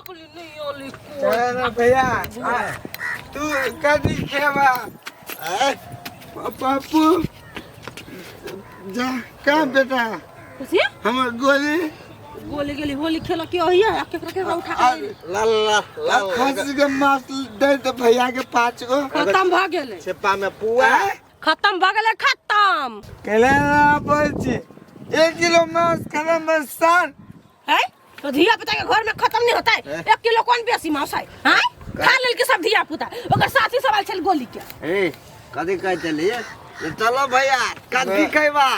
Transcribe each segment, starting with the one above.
तकली नहीं आली कोई। चल ना भैया, तू कभी खेबा पप्पू जा कहाँ बेटा कथी? हमर गोली। गोली गेली होली खेल के अहिया आ केकरा केकरा उठा के ले ला ला ला। खसी के मांस दे दे भैया के 5 गो। खत्म भ गेलै। छिप्पा में पुआ खत्म भ गेलै, खत्म। केला ना बोलছি 1 किलो मांस खत्म बस सार। है तो धिया पुता के घर में खत्म नहीं होता है। 1 किलो कौन बेसी मांस है? हैं खा लेल के सब धिया पुता ओकर साथी सवाल छल गोली के। ए कथी कहै छलियै? चलो भैया कथी खैबा?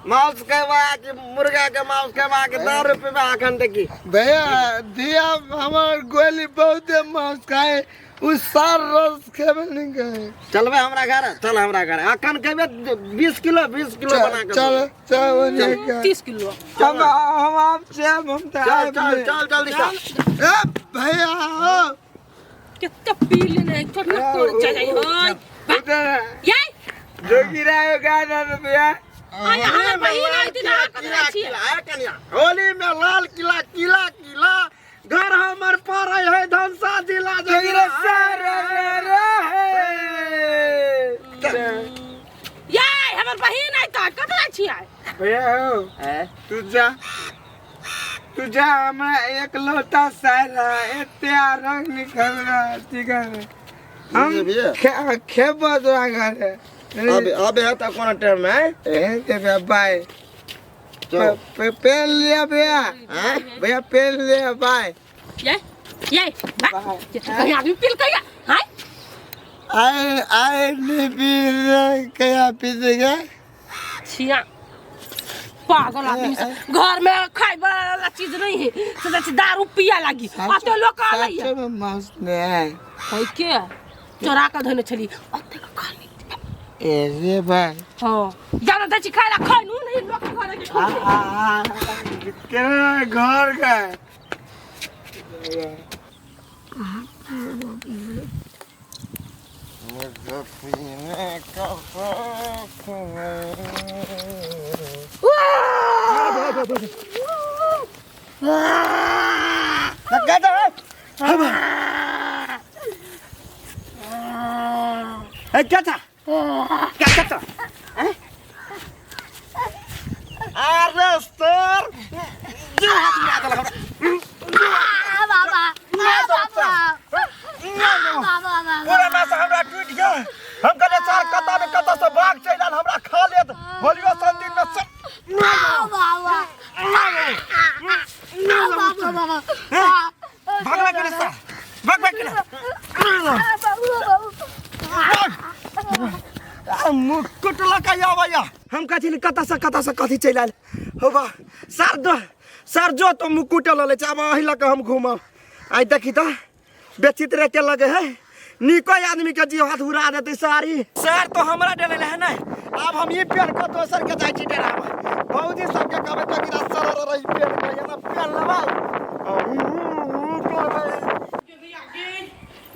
मांस खैबा कि मुर्गा के मांस खैबा कि दारू पीबा अखन देखी? भैया धिया हमर गोली बहुत मांस खाए उ सार रस खेबे नहीं करे। चलबे हमरा घर, चल हमरा घर अखन खेबे 20 किलो 20 किलो बना के। चल चल ओने के। 30 किलो। हम आप से हम तो चल चल चल जल्दी चल। ए भैया कितना पी लेने छोटना कोर चल जाई होय। उधर ये जोगी राय गाना रे भैया। आय हमर बहिन आई थी ना किला कथी किला ए कनिया होली में लाल किला किला किला घर हमर पर है धनसा जिला जोगी रे सार रे रे ये हमर बहिन आई त कथी छी आय? भैया हो तू जा तू जा हमरा एक लोटा सारा एते रंग निकल रहा ठीक है हम खेबो तोरा घरे। अब अब है त कोनो टाइम में ए ते भैया बाय। पेन लिया भैया। भैया पेन लिया बाय। ये ये कहीं आदमी पील कहिया हाय आए आए नहीं पी कया पी देगा छिया पागल आदमी से घर में खाए वाला चीज नहीं है तो जैसे दारू पिया लागी अते लोग आ रही है। में मांस नहीं है कह के चोरा के धने छली अते के खाली ए रे भाई। हां जाना त छी खाए ला खाइ नु नहीं लोग के घर के आ आ केना घर का मुझे पीने का शौक है। ए, क्या था? क्या था? अरे सर, जो हाथ में आता लगा। पूरा मास हमरा टूट गया। हम कहले सर कता ने कता से बाघ चलि आयल हमरा खा लेत होलियो सन दिन में सब। भागला के सर, भाग भाग के मुकुट लगा आबैया। हम कहै कता से कता से कथी चलि आयल हो बा सर दो सर जो तो मुकुट लऽ लै छै। आब अही लऽ कऽ हम घूमब। आइ देखी तऽ बेचित रह के लगे है निको आदमी के जी हाथ उड़ा देते सारी। सर तो हमरा डरे है नहीं। अब हम ये पेड़ के दोसर के जाइ छी डराब। भौजी सबके कहबै तऽ गिरा सर रही पेड़ के एना पेड़ लेबै।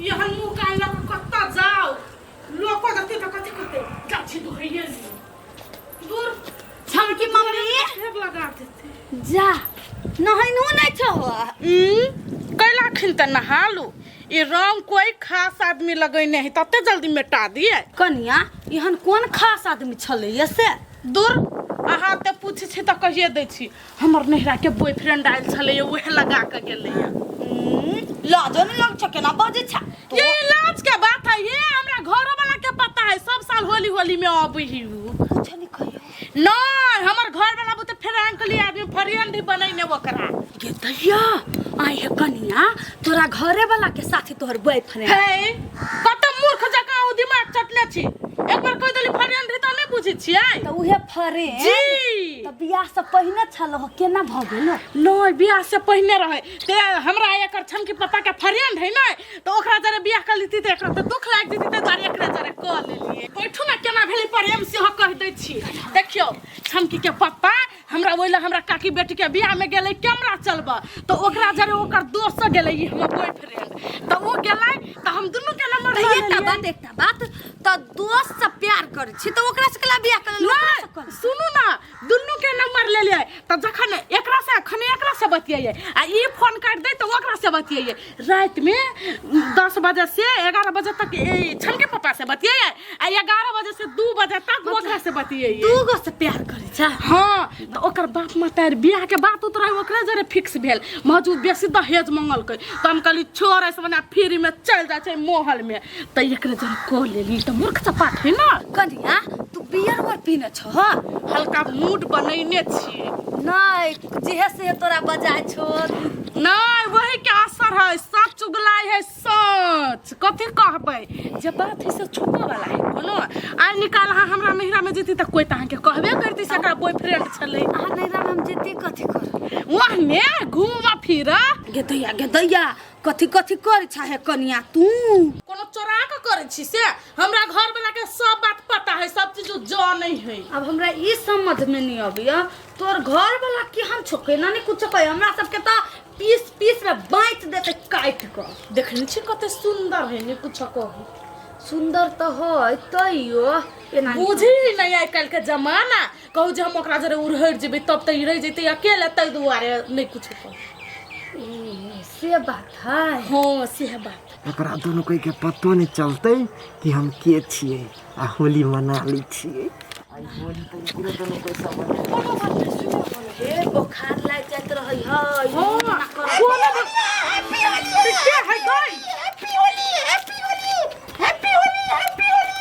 यहन मुँह कान लऽ कऽ कतऽ जाउ लोको देखतै तऽ कथी कहतै जा छी दुहैये दूर छमकी मम्मी ढेर लगा देतै। जा नहैनो नहि छौ। कैला खिन तऽ नहालू ई रंग कोई खास आदमी लगैने है तते जल्दी मेटा दिए। कनिया एहन कोन खास आदमी छलैया से? दूर अहाँ तऽ पूछै छी तऽ कहिए दै छी हमर नैहरा के बॉयफ्रेंड आयल छलैया उहे लगा के गेलैया। लाजो नहि लग छौ केना बजै छ? ये लाज के बात है ये हमरा घरो वाला के पता है सब साल होली होली में अबै ही उ। कुछ नहीं कहियो। नहीं हमर घर वाला बुते फ्रेंकली आदमी फ्रेंड ही बनैने ओकरा। गे दैया आइ हे कनिया तोरा घरे वाला के साथी तोहर बॉयफ्रेंड हे कत मूर्ख जकाँ ओ दिमाग चटने छी। एक बार कहि देली फ्रेंड है त नहि बुझै छियै त उहे फ्रेंड जी त बियाह से पहिने छल हो केना भ गेल? नहीं बियाह से पहिने रहे ते हमरा एकर छन कि पापा के फ्रेंड है नै त ओकरा जरे बियाह कर लीती त एकरा त दुख लागि जेती त दुआरे एकरा जरे क लेलियै। बैठू ना केना भेलै प्रेम सेहो कहि दै छी। देखियौ छमकी के पप्पा हमरा ओहि लए हमरा काकी बेटी के बियाह में गेलै कैमरा चलबऽ त ओकरा जरे ओकर दोस्त गेलै ई हमर बॉयफ्रेंड त ओ गेलै त हम दुनू के नंबर त लऽ एकटा लेलियै। बात एकटा बात त दोस्त से प्यार करै छी त ओकरा से केला बियाह कर लेलू ओकरा से कर। सुनू ना, दुनू के नंबर ले लिए त जखन एकरा से खने एकरा से बतियाइए आ ई फोन काट दे त ओकरा से बतियाइए। रात में 10 बजे से 11 बजे तक ए छनके पापा से बतियाइए आ 11 बजे से 2 बजे तक ओकरा से बतियाइए। दू गो से प्यार करै छा? हाँ, त ओकर बाप महतारी बियाह के बात उतरा ओकरे जरे फिक्स भेल। मौजूद बेसी दहेज मंगलकै त हम कहली छोड़ ऐसे बना फ्री में चल जा छै मोहल में, त एकरे जरे कह लेली। त मूर्ख चपाट है ना। कनिया तू बियर उयर पीने छह? हल्का मूड बनैने छियै। नहीं जेहे से तोरा बजाय छो। नहीं वही के असर है, सच चुगलाई है सच। कथी कहबै जे बात है से छुपो वाला है कोनो। आइ निकाल अहाँ हमरा नैहरा में जेती त कोई त अहाँके कहबे करती से एकरा बॉयफ्रेंड छलै। अहाँ नैहरा में हम जेती कथी कर? ओहने घूमा फिर। गेदैया गेदैया कथी कथी करै छा हे कनिया तू? कोनो चोरा के करै छी से? हमरा घर वाला के सब बात पता है, सब चीज जानै है। अब हमरा ई समझ में नहीं अबैया तोर घर वाला केहन छौ, केना नहीं कुछ कहे। हमरा सबके त पीस पीस में बाँटि देतै काटि कऽ। देखने छी कते सुंदर है, नहीं कुछ कहू। सुंदर त है तैयो एना नहीं। बुझी नहीं आइ काल्हि के जमाना। कहू जे हम ओकरा जरे उड़हरि जेबै तब त ई रहि जेतै अकेले, ताहि दुआरे नहीं कुछ कहू। ए, से बात है। हाँ से बात। एकरा दुनू कोई के पतो नहीं चलते कि हम के छियै आ होली मना लै छियै। आई होली त एकरो दुनू कोई सब कोनो बात नहीं, सुनो। हे बोखार लागि जाइत रहै है। हाँ, कोनो बात। के है गई? Happy Holi, happy Holi, happy Holi, happy Holi.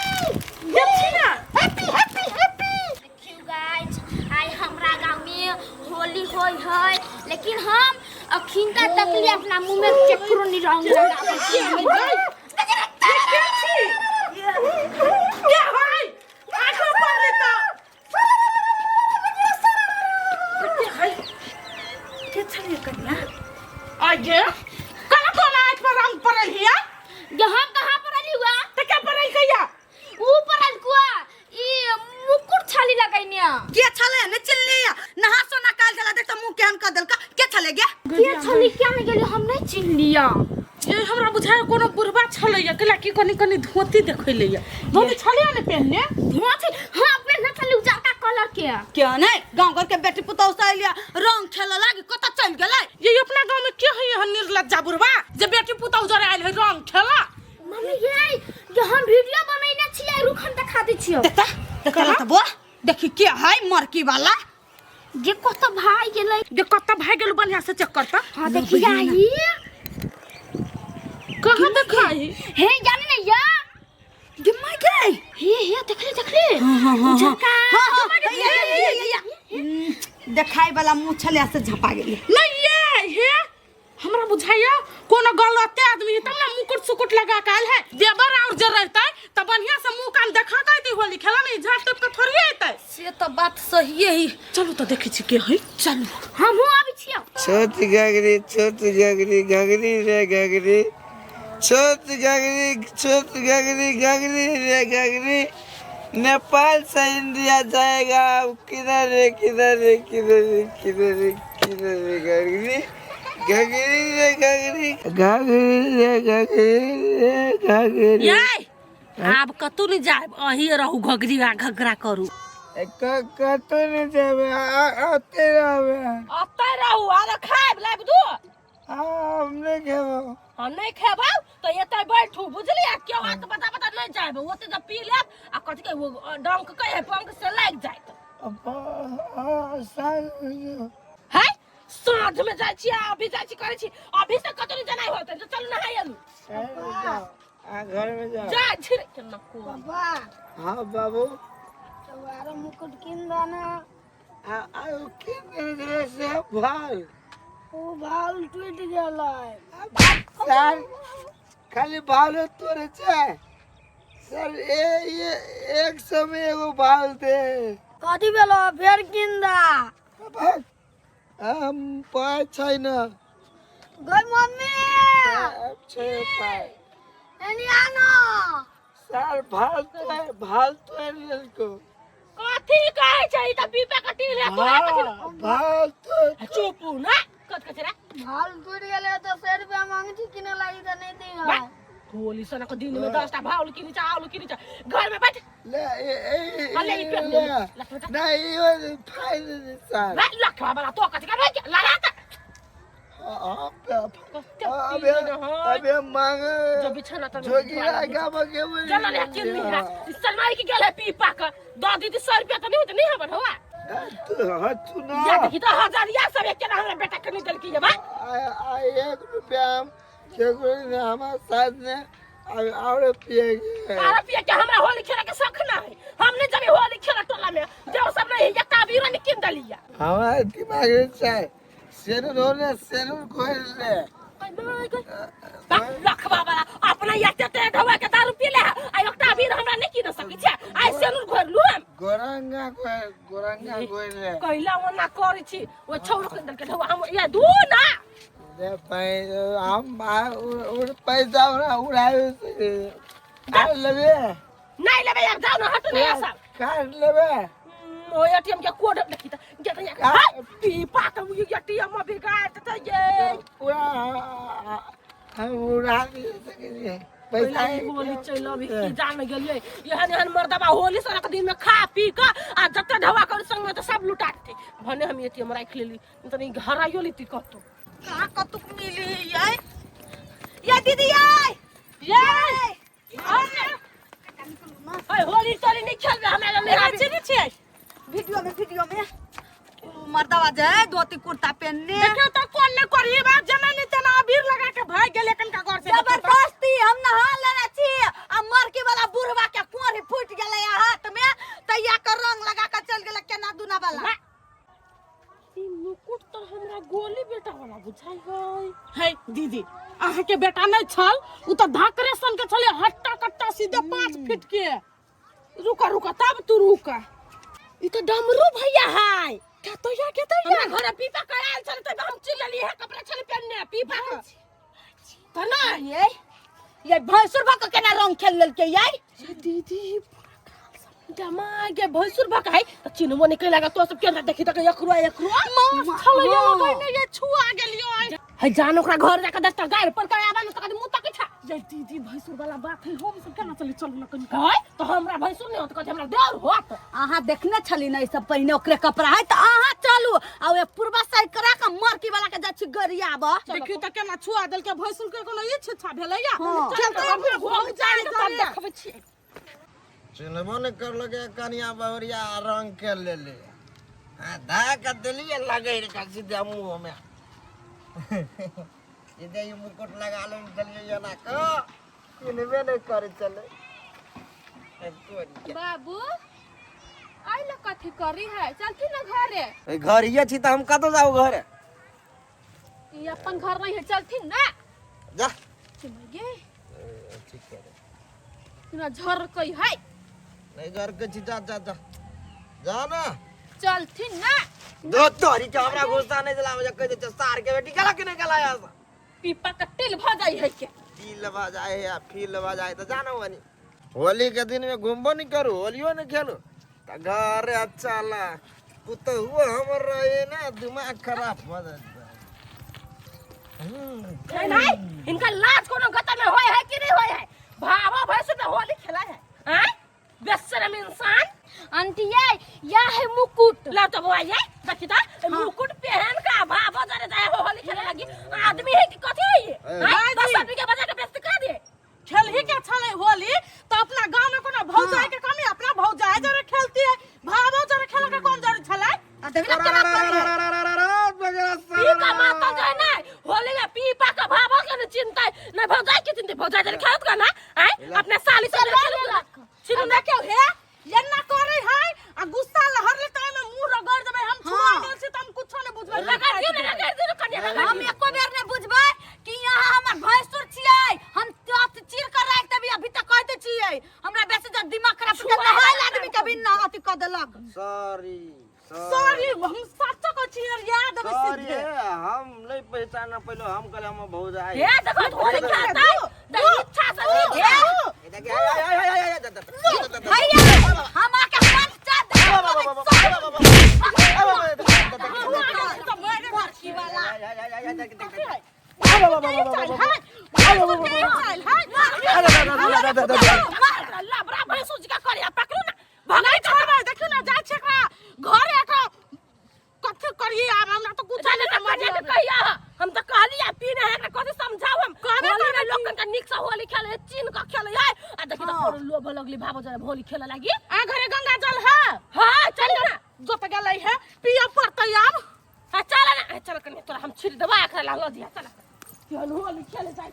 देखी ना। Happy happy happy. देखियो गाइस, आइ हमरा गांव में होली होय है, लेकिन हम अखिन तक ले अपना मुंह में केकरो नहीं रंग लगाबै के है गई? के छी? के है? आँखो पड़ली त। के है? के छलियै कनिया? आगे कहाँ कोना आँख पर रंग पड़ल हिया? जे हम कहाँ पड़ली हुआ? त के पड़ल कहिया? ऊ पड़ल कुआ ई मुकुट छाली लगैने। के छले ने चिल्ली नहा सोना काल छला देख त मुंह केहन क देलका। के छले गे? के छली क्या नहीं गेली हम नहीं चिन्हलिया। ये हमरा बुझाय कोनो बुढ़बा छलैया केला की कनी कनी धोती देखैलैया। धोती छलैया ने पहनने? धोती हां पहनने छली उजरका कलर के। के नहीं गांव घर के बेटी पुतहु से अइलिया रंग खेल लागी कत चल गेलै। ये अपना गांव में के है एहन निर्लज्जा बुढ़बा जे बेटी पुतहु जरे आयल है रंग खेला? मम्मी ये जे हम वीडियो बनैने छियै रुक हम देखा दै छियौ। देखता देखला त बो देखी के है मरकी वाला। जे कत भाग गेलै। जे कत भाग गेल बढ़िया से चेक करता। हां देखिया ई कहाँ देखाई? हे जाने ना या गे my गे। हे हे देखले देखले हां हां उजरका। हां हां देखाई वाला मुंह छले से झपा गेलै। नहीं ये हे हमरा बुझाइया कोनो गलते आदमी है तब ना मुकुट सुकुट लगा के आयल है। देवर और जे रहतै त बढ़िया से मुंह कान देखा के अइतै होली खेला नहीं झाड़ तोप के थोड़ी अइतै। से त बात सही है। चलू त देखै छी के है। चलू हमहूँ आबै छियौ। छोट घघरी छोट घघरी घघरी रे घघरी, छोट घघरी छोट घघरी घघरी रे घघरी, नेपाल से इंडिया जाएगा अब किधर रे किधर रे किधर रे किधर रे किधर रे घघरी, घघरी रे घघरी, घघरी रे घघरी रे घघरी। ये आब कतौ नहीं जायब, अही रहू घघरी आ घघरा करू। कतौ नहीं जाबे, आते रहबे। अतै रहू आर खायब लाइब दू। हाँ, हम नहीं खेबो। हम नहीं खेबौ त एतै बैठू बुझली। आ केओ हाथ बता बता नहीं जायब, ओते त पी लेब आ कथी के डंक के है पंख से लागि जायत। है साँझ में जाइ छी अभी जाइ छी करै छी अभी से कतौ नहीं जानाइ होतै त चलू नहाय एलू। आ घर में जाओ। जा छिरे के नको। पापा। हाँ बाबू। तुम्हारा मुकुट किन दाना। आ आ किन दे से भाल। ओ भाल टूट गेलै। सर खाली भाल तोरे छै सर। ए ये एक समय एगो भाल दे। कथी भेलो फेर किन दा? हम पाय छै न। गई मम्मी। छै पाय। एनी आनो। सर भाल तो भाल तो लेलको। कथी कहै छै ई त पीपे के टील है तोरा कथी भाल तो चुप ना कथ कथ रे। भाल टूट गेलै त 100 रुपया मांग छी किने लागि त नहीं दी है। होली सनक दिन में 10 टा भाउल किनी चा आउल किनी चा घर में बैठ ले ए ए अले ई पेट ले लख बेटा नहीं यो फाइल सार रे लखवा वाला तो कथी कर रे लड़ा त कते अबे पी लेने है अबे मांग जो बिछाना त जोगिरा गामा के चल ले किन है सलमाई के गेल है पी पा के दो दीदी 100 रुपया त नहीं होत नहीं हमर हुआ तू हटू ना या देखी तो हजारिया सब एक केना हमरा बेटा के नहीं देलकी ये बा आ एक रुपया हम केकरो ने हमारे साथ ने और पिएंगे अरे पिया के हमरा होली खेले के शौक ना है हम नहीं जब होली खेले टोला में जो सब नहीं एक बीरो नहीं किन दलिया हमारे दिमाग में चाहे सेनुर हो ने सेनुर खोल ले लखवा वाला अपना याते ते ढवा के दारू पी ले आ एकटा बीर हमरा नहीं किन सकै छै आइ सेनुर घोर लू हम गोरंगा खोल गोरंगा खोल ले कैला ओना करै छी ओ छौर के दलके ढवा हम या दू ना ले पैसा हम उड़ पैसा उड़ा उड़ाए काट लेबे नहीं लेबे यार जाओ ना हटू नहीं सब काट लेबे ओ एटीएम के कोड देखी त के त हाय पी पा के एटीएम में बिगाड़ त ये पूरा हम उड़ा नहीं सके पैसा होली चलि अभी की जान गेलियै एहन एहन मर्दबा होली सड़क दिन में खा पी के आ जते ढवा कर संग में त सब लुटा देते भने हम एटीएम राखि लेली तनी हराइयो लेती कतौ कहाँ कतुक मिली ये ये दीदी ये ये ओए होली तोली नहीं खेलबे हमरा लग मेरा चिन्ह छियै वीडियो में वीडियो में मर्दवा जाए धोती कुर्ता पहनने देखियो तो कोन ने करी बात जमानी तेना अबीर लगा के भाग गेले कनका घर से देखियो तो। जबरदस्ती हम नहा लेने छी आ मरकी वाला बुढ़वा के कोढ़ी फूट गेलै हाथ में तैया के रंग लगा के चल गेलै केना दुना वाला ई मुकुट तो हमरा गोली बेटा वाला बुझाइ है है दीदी अहाँ के बेटा नहीं छल उ तो धाकरे सन के छले हट्टा कट्टा सीधे 5 फीट के रुका रुका तब तू रुका ई तो डमरू भैया है के तो या के तो हमरा घर पीपा करायल छल त हम चिल्लली है कपड़ा छल पहनने पीपा के त ना ये ये भैंसुर भक केना रंग खेल लेलकै ये दीदी जमा के भैंसुर भक है त चिन्हबो नहीं कैला तो सब केना देखी त एकरो एकरो मास छले ये लगै ने ये छुआ गेलियो आइ है जान ओकरा घर जाके दसटा गाड़ पर के आबा न त मुंह तक छा ये दीदी भैंसुर वाला बात है हम सब केना चली चलू ना कनी है तो हमरा भैंसुर नहीं होत कथी हमरा देवर होत अहाँ देखने छली ने ई सब पहिने ओकरे कपड़ा है त अहाँ चलू आ ओए पूर्वा साइड करा के मरकी वाला के जाइ छी गरियाब देखियो त केना छुआ देलकै भैंसुर के कोनो ई छिछा भेलै या हाँ। चल त हम घूम जाए तब देखबै छी चिन्हबो नहि करलकै कनिया बहुरिया रंग के लेले आ धऽ के देलियै लगैर के सीधा मुँहमे सीधे ई मुकुट लगा ले देलियै एना कऽ चिन्हबे नहि करै छलै बाबू आइ ला कथी करी है चलती ना घरे घर ये छी तऽ हम कतऽ जाउ घरे ई अपन घर नहीं है चलती ना जा गे ना झर कई है नहीं घर के छी जा जा जा जा ना चलती ना दो तोरी के हमरा गुस्सा नहीं दिलावे जे कह दे छै, सार के बेटी गेला कि नहीं गेला यहाँ से पीपा के तिल भ जाई है के तिल लबा जाए या फील लबा जाए तो जानो बनी होली के दिन में घूमबो नहीं करू होलियो नहीं खेलू त घरे अच्छा ला पुतहुओ हमर रहे ना दिमाग खराब हो जाए नहीं नहीं इनका लाज कोनो गता में होय है कि नहीं होय है भावा भैंस में होली खेला है हैं बेशरम इंसान आंटी ये या है मुकुट ला तो बुआ ये देखी ता मुकुट पहन का भावा जरे जाए हो होली खेले लगी आदमी है कि कथी है ये हैं? 10 आदमी के बजा के बेइज्जती कर दे खेलही के छलै होली तो अपना गांव में कोनो भौजाई के कमी अपना भौजाई जरे खेलती है भावो जरे खेले के कोन जरूरत छलै आ देखला केना करी है पी का माता जो है ना होली में पी पा का भावा के न चिंता है नहीं भौजाई के चिंता भौजाई जरे खेलत का ना हैं अपने साली से खेलत छिनु ना क्यों हे ये ना करे है आ गुस्सा लहर ले त एमे मुंह रगड़ देबै हम छुआ गेल छी त हम कुछो नै बुझबै रगड़ दियो ने रगड़ दियो ने कनिया रगड़ हम एको बेर नहि बुझबै कि यहाँ हमर भैंसुर छियै हम तुरंत चीर कर राखि देबै अभी तक कह दै छियै हमरा बेसी जब दिमाग खराब कर नहायल आदमी के भी ना अथी कऽ देलक सॉरी सॉरी हम सच कहै छी यार याद अबै सॉरी सीधे हम नहीं पहचान पहले हम कहले हम भौजाई हे देखो होली खेलता है तो इच्छा से नहीं खेल भैया हम आके पाँच चार वाला दे दे दे लबरा भैंसुर जी का करिया पकड़ू ना। भगाई छोड़बै, देखियौ ना जाइ छै एकरा घरे, एकरा कथी करियै आब? हमरा तऽ कुछ जाने नहि त मजे के कहिया हम तऽ कहलियै पीने है, एकरा कथी समझाउ हम? कहबे होली में करै लोग कनका नीक से होली खेले, चीन के खेले है। आ देखी त फोन लोभ लगली भाबो जरे होली खेले लागी। आ घरे गंगा जल है? हां, चल ना। जोत गेलै है, पिय पड़तै आब। आ चल ना, आ चल कनी तोरा हम छीट देबा, एकरा लागल दिया। चल केहन होली खेले जाय।